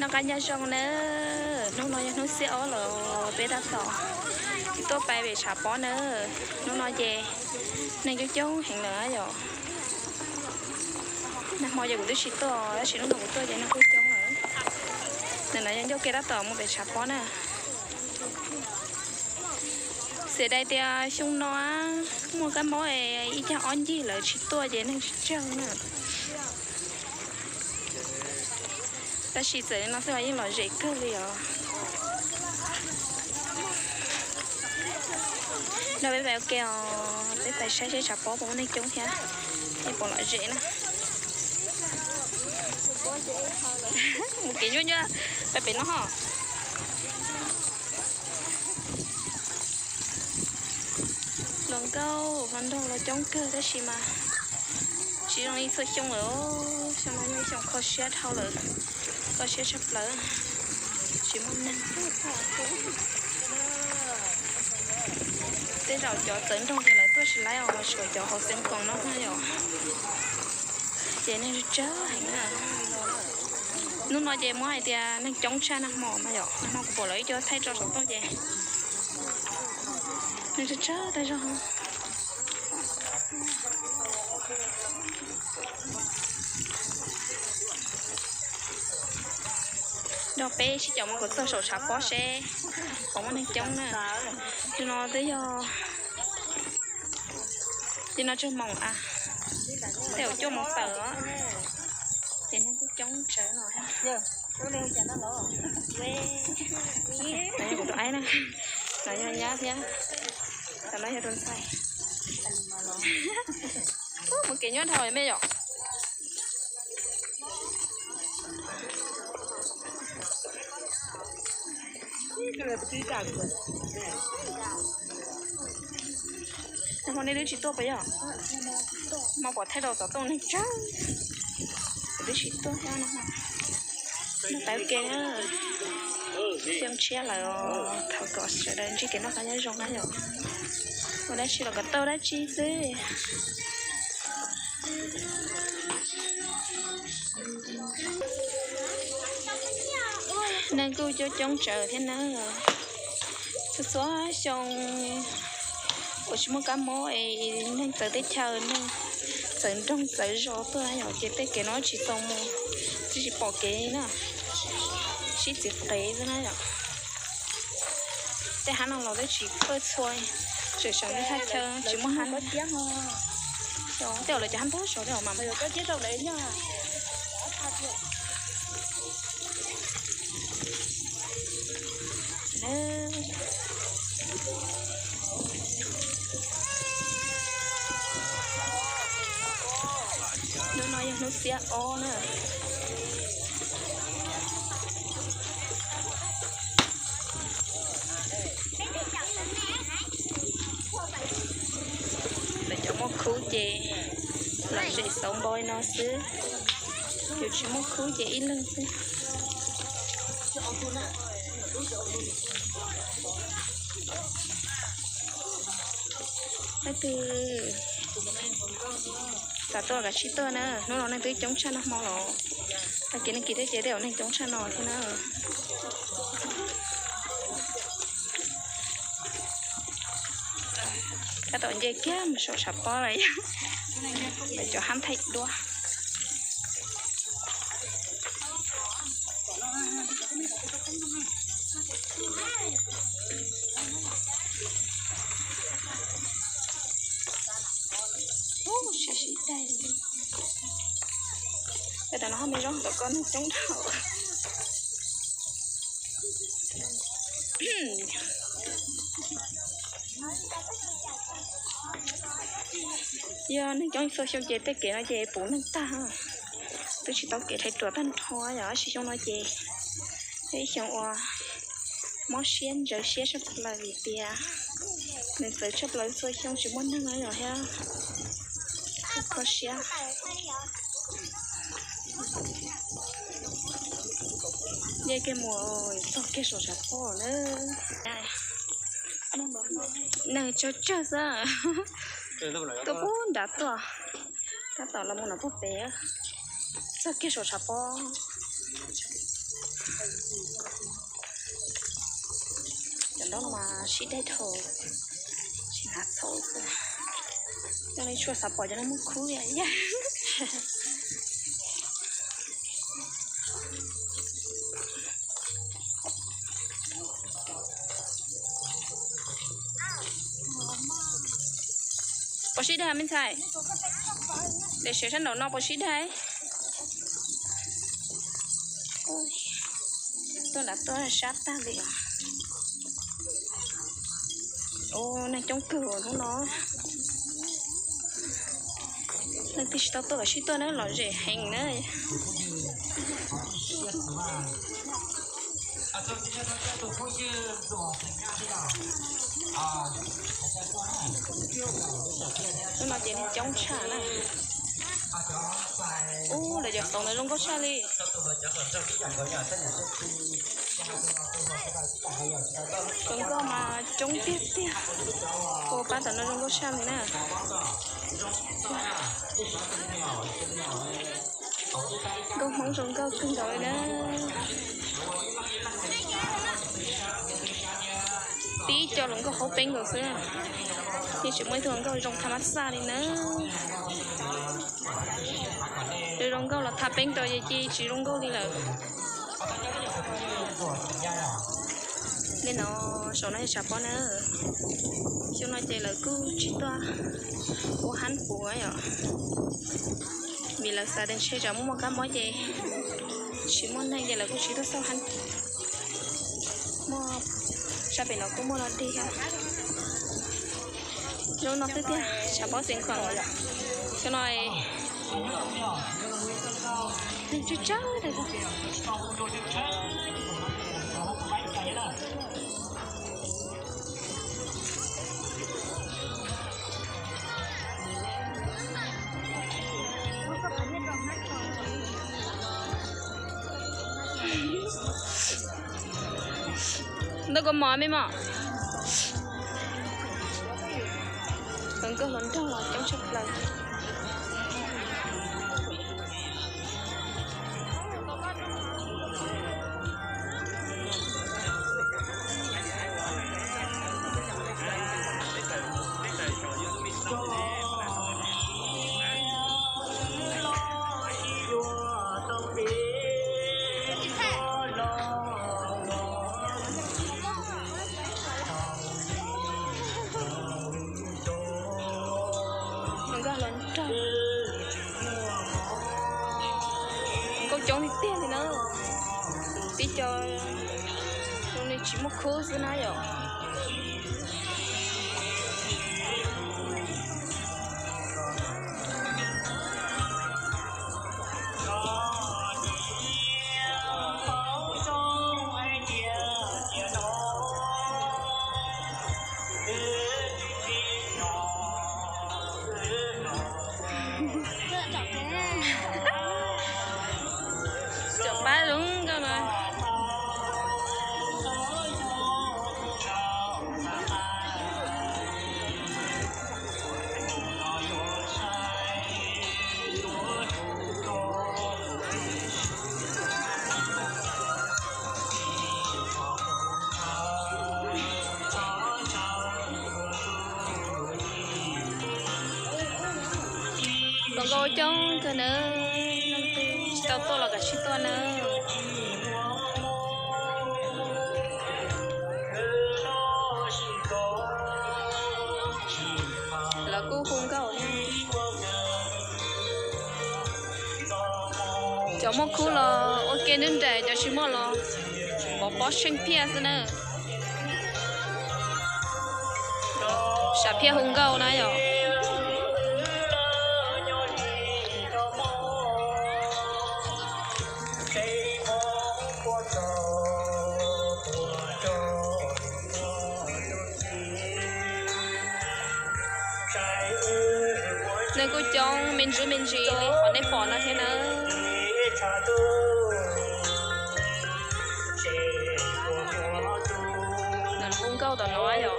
Noj qab nyob zoo na, hnub no yog hnub xiab ob lawm, peb tab tom tuaj pais pem tshav pob na. Hnub no ces neeg coob coob heev lawm yom. Nag hmo ces kuv twb tsis tuaj, tab sis hnub no kuv tuaj ces neeg kuj coob lawm. Ntawm no yog ncauj ke tab tom mus pem tshav pob na. Xiam dai tias xyoo no muaj kab mob es ib cag ob ncig lawv tsis tuaj ces neeg tsawg na. Tab sis txawm li no xwb los yeej lom zem kawg li os. Nrog peb pais ua ke os, peb pais saib seb tshav pob puas muaj neeg coob thiab, es puas lom zem na. Mus kev nyuaj nyuaj, pais pem no ho. Hluas nkauj hluas nraug los coob kawg tab sis mas tsis zoo li txhua xyoo lawm. Xyoo no yog xyoo kho siab dhau lawm, kho siab tshaj plaws, tsis muaj neeg. Tej zaum cov txawv nroog ces lawv tuaj tsis laib os, los tshuav cov hauv xeev koos no na yom. Ces neeg tsawg heev na. Hnub no ces muab hais tias neeg coob tshaj nag hmo no yom, nag hmo kuv pom lawv ib co thaij rau saum toj ces neeg tsawg tsawg tag zog. Nrog peb sib caum mus kom txog saum tshav pob seb puas muaj neeg coob na. Nim no twb yog, nim no tsawg moos a, tej zaum cuaj moos tawm os. Ces neeg kuj coob tsawv no. Kuv tus aib na, no yog nyab thiab, tam no yog tus ntxhais. Mus kev nyuaj dhau me yom. Nag hmo nej twb tsis tuaj puas yog? Hmo pom thaij rau tom tooj neeg tsawg, kuv twb tsis tuaj thiab no. Noj qab ua ke, xyoo tshiab lawm os, thov kom sawv daws ntsib kev noj qab nyob zoo na yom. Ua dab tsi los kom tau dab tsi xwb. Neeg kuj coob coob tsawv thiab na. Txhua txhua xyoo uas tsis muaj kab mob es neeg txawv teb chaws, neeg txawv nroog txawv zos tuaj yom, ces tej kev no tsis txaus mus, tsis pom kev na, sib txiv qev xwb na yom. Tej hav no los twb tsis pawj txhua, tseem seem li thaj chaw tsis muaj hav. Tej zaum lawv cov hav ntau saud tej zaum mas. Hnub no yog hnub xiab ob na. Lawv cov muaj khub ces lom zem xauv npo li no xwb, yus tsis muaj khub ces ib leeg xwb. Leej twg xav tuaj kav tsij tuaj na, hnub no neeg twb coob tshaj nag hmo los, tag kis neeg kis thiab ces tej zaum neeg coob tshaj no thiab na. Tab tom nce kiag mus saum tshav pob lawm, lawv cov hab thaij duab. Ub, sib sib daig li. Tam no ho me zaub tom ko neeg coob dhau. Yog neeg coob txhua xyoo ces tej kev no ces puv neeg tag. Twb tsis tau kev rhais ruam tag nrho yom, tab sis xyoo no ces yog ib xyoo uas mob siab ntsaws siab tshaj plaws vim tias nws txawv tshaj plaws, txhua xyoo tsis muaj neeg yom thiab. Kho siab. Nce kiag mus txog kiag saum tshav pob na. Neeg tsawg tsawg xwb. Tuaj puag nrad tuaj, tab tom los mus no puag pem, txog kiag saum tshav pob. Cov ntaub no mas sib daig dhau, tsis hnav txhaum xwb. Coj li tshua xav pom cov no muaj khub li yag. Puas sib daig me ntxhais? Daim siav sab nraum no puas sib daig? Tuaj nram tuaj sab tag li os. Ua neeg coob kawg hnub no. Leej twg tsis tau tuaj los sib tuaj na, lom zem heev na. Hnub no ces neeg coob tshaj na. Ub, lawv cov xoom ntawd zoo nkauj tshaj li. Tus nkauj mas coob tiag tiag. Ua pab tom no zoo nkauj tshaj li na. Nkauj Hmoob zoo nkauj kawg nkaus li na. Tib co hluas nkauj haub peeb nkaus xwb, yeej tsis muaj ib tug hluas nkauj zoo tha mab xaj li na. Lawv zoo nkauj los tha peeb rau ces tsis zoo nkauj li lawm. Li no, saum no yog tshav pob na. Xyoo no ces lawv kuj tsis tuaj ua hab puv yom, vim lawv xav tias ntshe tsam muaj kab mob ces tsis muaj neeg ces lawv kuj tsis tuaj xauj hab. Muaj, sab pem no kuj muaj los dig thiab. Zoo no xwb tiag, tshav pob tseem khoom. Xyoo no neeg tsawg tsawg. Ntawm koj mom me mom. Hluas nkauj hluas nraug los coob tshaj plaws. Hluas nkauj hluas nraug, hluas nkauj coob tiag tiag li na. Tib co zoo li tsis muaj khub xwb na yom. Cov pab zoo nkauj no. Hluas nkauj coob kawg nawb, leej twg tsis tau tuaj los kav tsij tuaj nawb. Lawv kuj hu nkauj thiab. Cov muaj khub los ua ke nruab nraim, cov tsis muaj los pov pob tsheej phiaj xwb na. Sam phiaj hu nkauj na yom. Nws kuj coob me ntsis me ntsis li qhov nej pom no thiab nawb. Nws hu nkauj tom no yom.